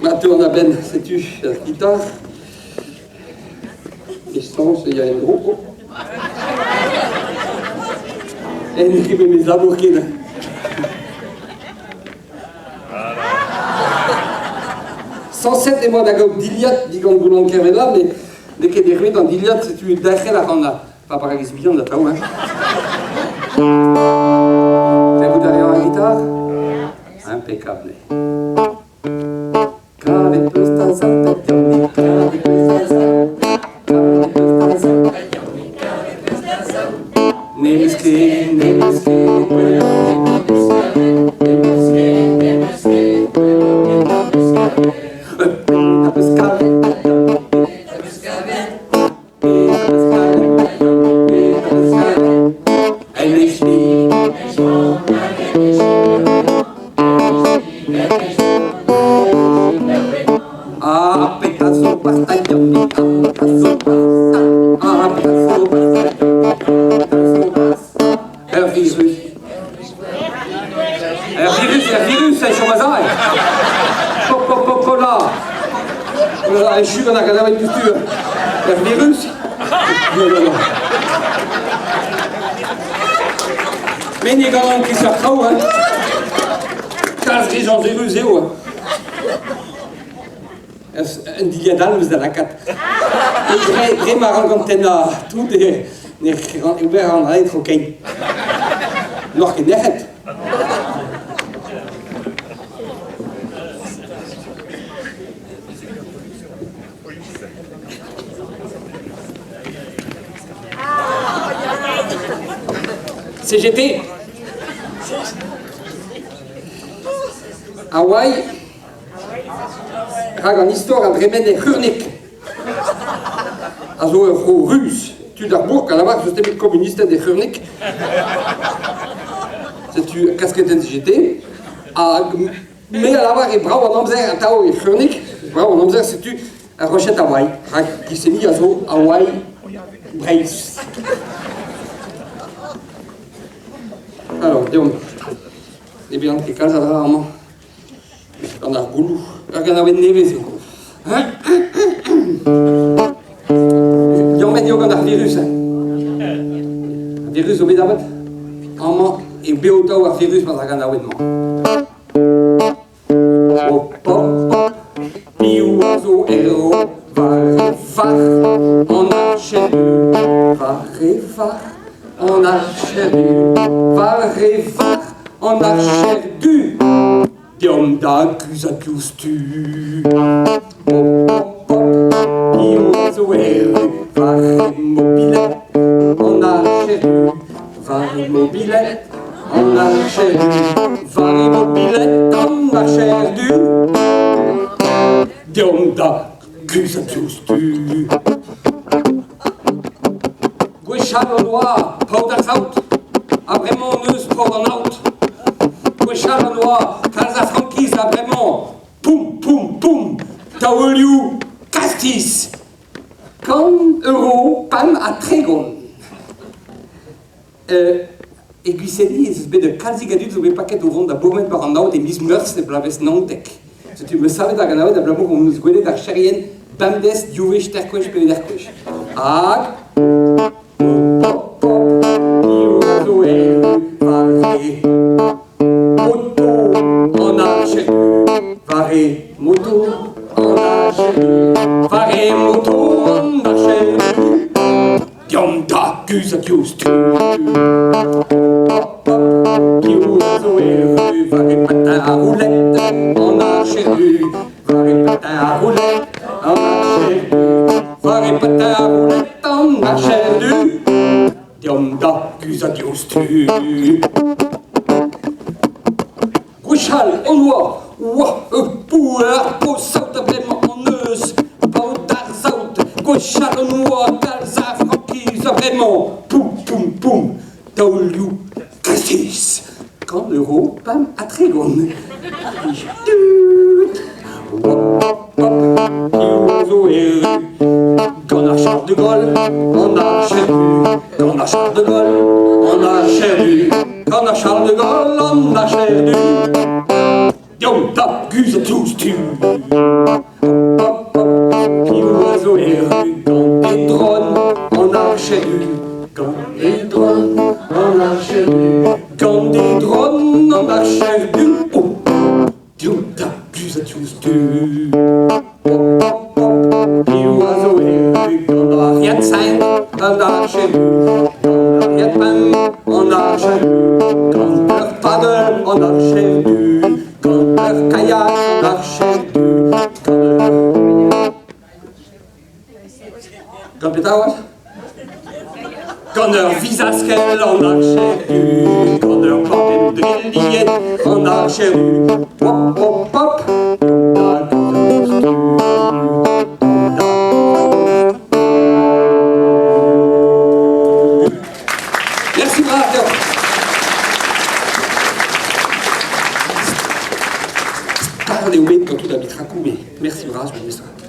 Ma teuan a-benn, setu ar gitar. Estañs e ya en-dro. Eh, n'eo ket memes labour ken. Sañset emañ da gaout dilhad digant Goulan Kervella, met n'eo ket erruet an dilhad, setu derc'hel a ran ar paragiz bihan atav. Hein. Klevout a reoc'h ar gitar? Impeccable. Kavet 'peus da zapet Yannig, kavet 'peus da zapet, kavet 'peus da zapet Yannig, kavet 'peus da zapet. N'em eus ket, n'em eus ket, gwelloc'h ket 'm eus kavet, n'em eus ket, n'em eus ket, gwelloc'h ket 'm eus kavet. Petra 'peus kavet, Yannig, petra 'peus kavet? Petra 'peus kavet, Yannig, petra 'peus kavet? En e spi, Ah, petra zo partailh, Yannig, ah, petra zo partailh, ah, petra zo partailh, Yannig, ah, petra zo partailh. Ur virus. Ur virus, ur virus, e chom a-zae. Pop, pop, pop, pop, là. Echu gant ar ganaouenn diouzhtu. Ur virus Non, non, non. Me ne ganan ket seurt traoù, hein. Kalz re dañjerus eo. Un dilhad all eus da lakaat. E dre, dre ma rankan tennañ tout e, ne ran ober an dra tro kein. N'oc'h ket nec'het. CGT Hawaï rak an istor a dremen e C'hurnig a zo ur vro ruz. Tud ar bourk a lavar eus nemet komunisted e C'hurnig. Setu kasketenn CGT. Hag Me a lavar eo brav an amzer atav e C'hurnig, brav an amzer setu ar roched Hawaï, rak Gwiseni a zo Hawaï Breizh. Alors, deomp. Ne bean ket kalz a dra amañ. Gant ar gouloù. Ur ganaouenn nevez eo. Liammet eo gant ar virus. Ar virus zo bet avat. Amañ eo bev atav ar virus gant ar ganaouenn-mañ. Hop, hop, hop, piv a zo erv war e varc'h an archer-du, war e varc'h an archer-du, war e varc'h an archer-du. Deomp da guzhat diouzhtu. Hop, hop, hop, piv a zo erru war e mobilet an archer-du, war e mobilet an archer-du, war e mobilet an archer-du. Deomp da guzhat diouzhtu. Gwechall hon oa paotr ar saout, ha bremañ hon eus paotr an aod. Gwechall hon oa kalz a frankiz, ha bremañ poum, poum, poum, taolioù kastiz. 100 euro 35. E Gwiseni ez eus bet kalzik a dud zo bet paket o vont da bourmen war an aod e miz Meurzh e bloavezh 19. Setu 'meus savet ar ganaouenn abalamour hon eus gwelet ar cherien bemdez div wech, teir kwech pe peder kwech. Hag... Pop, pop, piv a zo erru war e moto an archer war e moto an archer war e moto an archer Deomp da guzhat diouzhtu. Hop, hop, piv a zo erru war e patin à roulette an archer-du War e patin à roulette an archer-du War e patin à roulette an archer-du Deomp da guzhat diouzhtu. Gwechall on oa oa ur pouer o saout bremañ hon eus paotr ar saout. Gwechall on oa kalz a frankiz bremañ poum poum poum taolioù kastiz. 100 € 35. Hop hop piv a zo erru gant ar Charles de Gaulle, an archer-du, gant ar Charles de Gaulle, an archer-du. Gant ar Charles de Gaulle, an archer-du. Deomp 'ta, guzhat diouzhtu. Hop, hop, piv a zo erru gant e dron an archer du? Gant e dron an archer du. Gant e dron an archer du. Oh, deomp da guzhat diouzhtu. Hop, hop, hop, piv a zo erru gant ar Yatsen an archer du? Gant ar Yatpen an archer du. Gant ur paddle an archer du. Gant ur kayak an archer du. Gant ur... Gant petra oa? Gant ur vizaskell an archer du. Gant ur plantenn drilliet an archer du. Hop, hop, hop. Da guzhat diouzhtu. Da Merci bras deoc'h. Start eo bet gant tout ar bitrakoù, mais merci bras, je me